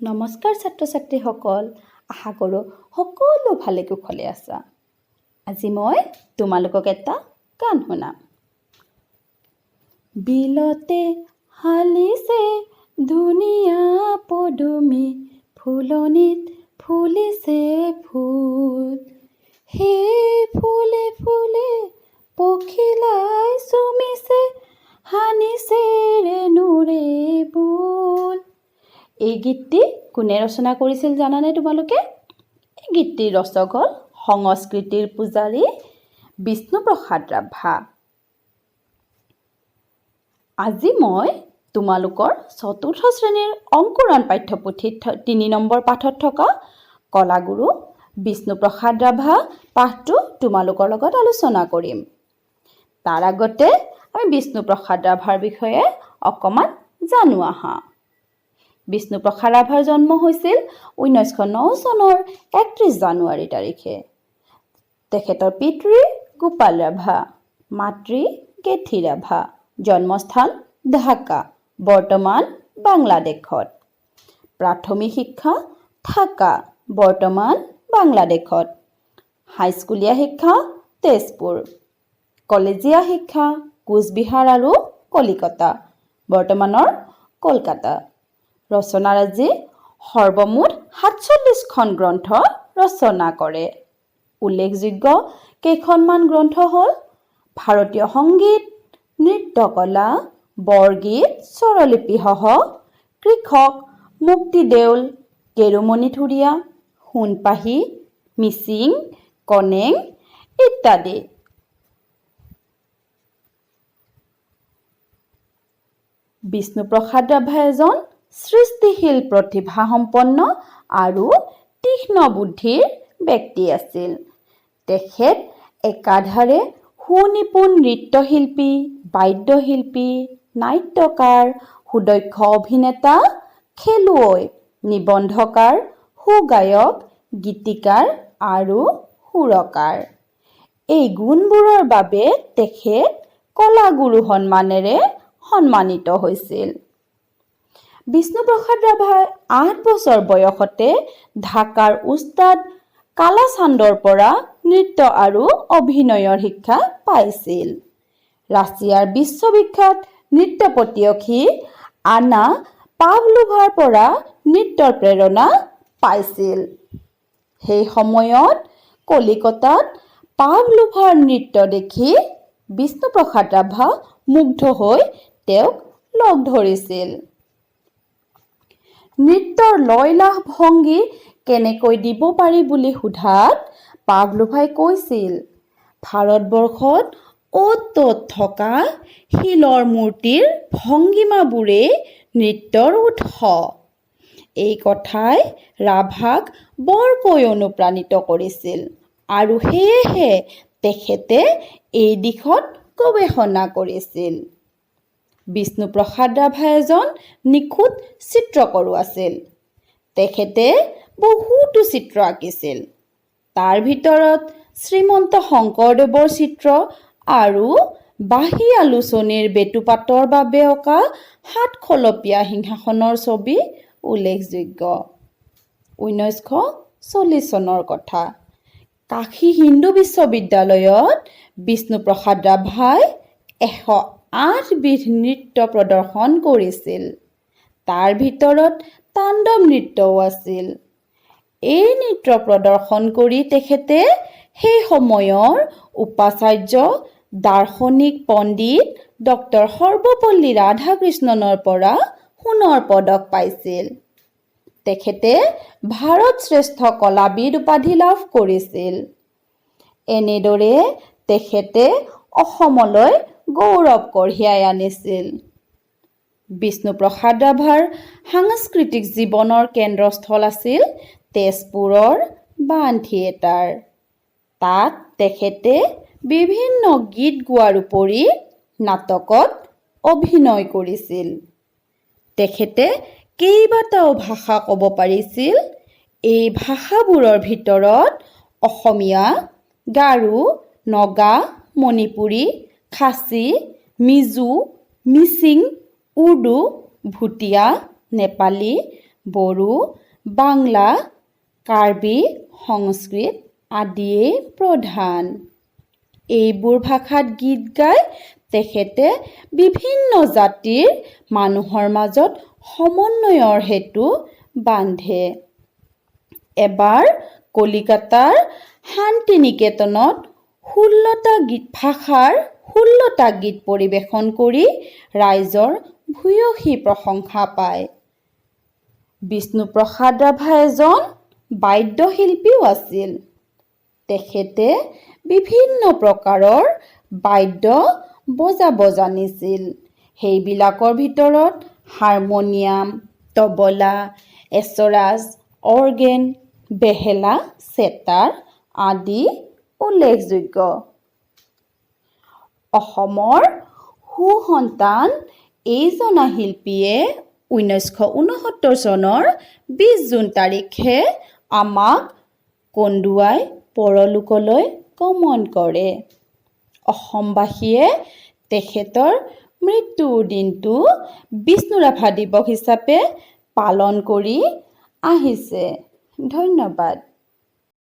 নমস্কাৰ ছাত্ৰ ছাত্ৰীসকল, আশা কৰোঁ সকলো ভালে কুশলে আছা। আজি মই তোমালোকক এটা গান শুনাম। বিলতে হালিছে ধুনীয়া পদুমি, ফুলনিত ফুলিছে ফুল। সেই ফুলে ফুলে পখিলাই চুমিছে, সানিছে ৰেণুৰে বোল। এই গীতটি কোনে ৰচনা কৰিছিল জানানে তোমালোকে? এই গীতটিৰ ৰচক হ'ল সংস্কৃতিৰ পূজাৰী বিষ্ণুপ্ৰসাদ ৰাভা। আজি মই তোমালোকৰ চতুৰ্থ শ্ৰেণীৰ অংকুৰণ পাঠ্যপুথিত 3 নম্বৰ পাঠত থকা কলাগুৰু বিষ্ণুপ্ৰসাদ ৰাভা পাঠটো তোমালোকৰ লগত আলোচনা কৰিম। তাৰ আগতে আমি বিষ্ণুপ্ৰসাদ ৰাভাৰ বিষয়ে অকণমান জানো আহা। বিষ্ণুপ্ৰসাদ ৰাভাৰ জন্ম হৈছিল 1909 চনৰ 31 জানুৱাৰী তাৰিখে। তেখেতৰ পিতৃ গোপাল ৰাভা, মাতৃ গেথী ৰাভা। জন্মস্থান ঢাকা, বৰ্তমান বাংলাদেশত। প্ৰাথমিক শিক্ষা ঢাকা, বৰ্তমান বাংলাদেশত। হাইস্কুলীয়া শিক্ষা তেজপুৰ। কলেজীয়া শিক্ষা কোচবিহাৰ আৰু কলিকতা, বৰ্তমানৰ কলকাতা। ৰচনাৰাজি সৰ্বমুঠ 47খন গ্ৰন্থ ৰচনা কৰে। উল্লেখযোগ্য কেইখনমান গ্ৰন্থ হ'ল ভাৰতীয় সংগীত, নৃত্যকলা, বৰগীত স্বৰলিপিসহ, কৃষক, মুক্তিদেউল, কেৰুমণি থুৰীয়া, সোণপাহী, মিচিং, কনেং ইত্যাদি। বিষ্ণুপ্ৰসাদ ৰাভা এজন সৃষ্টিশীল প্ৰতিভাসম্পন্ন আৰু তীক্ষ্ণ বুদ্ধিৰ ব্যক্তি আছিল। তেখেত একাধাৰে সুনিপুণ নৃত্যশিল্পী, বাদ্যশিল্পী, নাট্যকাৰ, সুদক্ষ অভিনেতা, খেলুৱৈ, নিবন্ধকাৰ, সুগায়ক, গীতিকাৰ আৰু সুৰকাৰ। এই গুণবোৰৰ বাবে তেখেত কলাগুৰু সন্মানেৰে সন্মানিত হৈছিল। বিষ্ণুপ্ৰসাদ ৰাভাই 8 বছৰ বয়সতে ঢাকাৰ ওস্তাদ কালাচান্দৰ পৰা নৃত্য আৰু অভিনয়ৰ শিক্ষা পাইছিল। ৰাছিয়াৰ বিশ্ববিখ্যাত নৃত্যপটীয়সী আনা পাভলোভাৰ পৰা নৃত্যৰ প্ৰেৰণা পাইছিল। সেই সময়ত কলিকতাত পাভলোভাৰ নৃত্য দেখি বিষ্ণুপ্ৰসাদ ৰাভা মুগ্ধ হৈ তেওঁক লগ ধৰিছিল। নৃত্যৰ লয়লাস ভংগী কেনেকৈ দিব পাৰি বুলি সোধাত পাভলোভাই কৈছিল, ভাৰতবৰ্ষত অ'ত ত'ত থকা শিলৰ মূৰ্তিৰ ভংগিমাবোৰেই নৃত্যৰ উৎস। এই কথাই ৰাভাক বৰকৈ অনুপ্ৰাণিত কৰিছিল আৰু সেয়েহে তেখেতে এই দিশত গৱেষণা কৰিছিল। বিষ্ণুপ্ৰসাদ ৰাভা এজন নিখুঁত চিত্ৰকৰো আছিল। তেখেতে বহুতো চিত্ৰ আঁকিছিল। তাৰ ভিতৰত শ্ৰীমন্ত শংকৰদেৱৰ চিত্ৰ আৰু বাঁহী আলোচনীৰ বেটুপাতৰ বাবে অঁকা সাতখলপীয়া সিংহাসনৰ ছবি উল্লেখযোগ্য। 1940 চনৰ কথা। কাশী হিন্দু বিশ্ববিদ্যালয়ত বিষ্ণুপ্ৰসাদ ৰাভাই 108বিধ নৃত্য প্ৰদৰ্শন কৰিছিল। তাৰ ভিতৰত তাণ্ডৱ নৃত্যও আছিল। এই নৃত্য প্ৰদৰ্শন কৰি তেখেতে সেই সময়ৰ উপাচাৰ্য দাৰ্শনিক পণ্ডিত ডক্টৰ সৰ্বপল্লী ৰাধাকৃষ্ণনৰ পৰা সোণৰ পদক পাইছিল। তেখেতে ভাৰত শ্ৰেষ্ঠ কলাবিদ উপাধি লাভ কৰিছিল। এনেদৰে তেখেতে অসমলৈ গৌৰৱ কঢ়িয়াই আনিছিল। বিষ্ণুপ্ৰসাদ ৰাভাৰ সাংস্কৃতিক জীৱনৰ কেন্দ্ৰস্থল আছিল তেজপুৰৰ বাণ থিয়েটাৰ। তাত তেখেতে বিভিন্ন গীত গোৱাৰ উপৰি নাটকত অভিনয় কৰিছিল। তেখেতে কেইবাটাও ভাষা ক'ব পাৰিছিল। এই ভাষাবোৰৰ ভিতৰত অসমীয়া, গাৰো, নগা, মণিপুৰী, খাচী, মিজো, মিচিং, উৰ্দু, ভুটীয়া, নেপালী, বড়ো, বাংলা, কাৰ্বি, সংস্কৃত আদিয়েই প্ৰধান। এইবোৰ ভাষাত গীত গাই তেখেতে বিভিন্ন জাতিৰ মানুহৰ মাজত সমন্বয়ৰ সেতু বান্ধে। এবাৰ কলিকতাৰ শান্তি নিকেতনত 16টা গীত ভাষাৰ 16টা গীত পৰিৱেশন কৰি ৰাইজৰ ভূয়সী প্ৰশংসা পায়। বিষ্ণুপ্ৰসাদ ৰাভা এজন বাদ্যশিল্পীও আছিল। তেখেতে বিভিন্ন প্ৰকাৰৰ বাদ্য বজাব জানিছিল। সেইবিলাকৰ ভিতৰত হাৰমনিয়াম, তবলা, এচৰাজ, অৰ্গেন, বেহেলা, চেতাৰ আদি উল্লেখযোগ্য। অসমৰ সুসন্তান এইজনা শিল্পীয়ে 1969 চনৰ 20 জুন তাৰিখে আমাক কন্দুৱাই পৰলোকলৈ গমন কৰে। অসমবাসীয়ে তেখেতৰ মৃত্যুৰ দিনটো বিষ্ণুৰাভা দিৱস হিচাপে পালন কৰি আহিছে। ধন্যবাদ।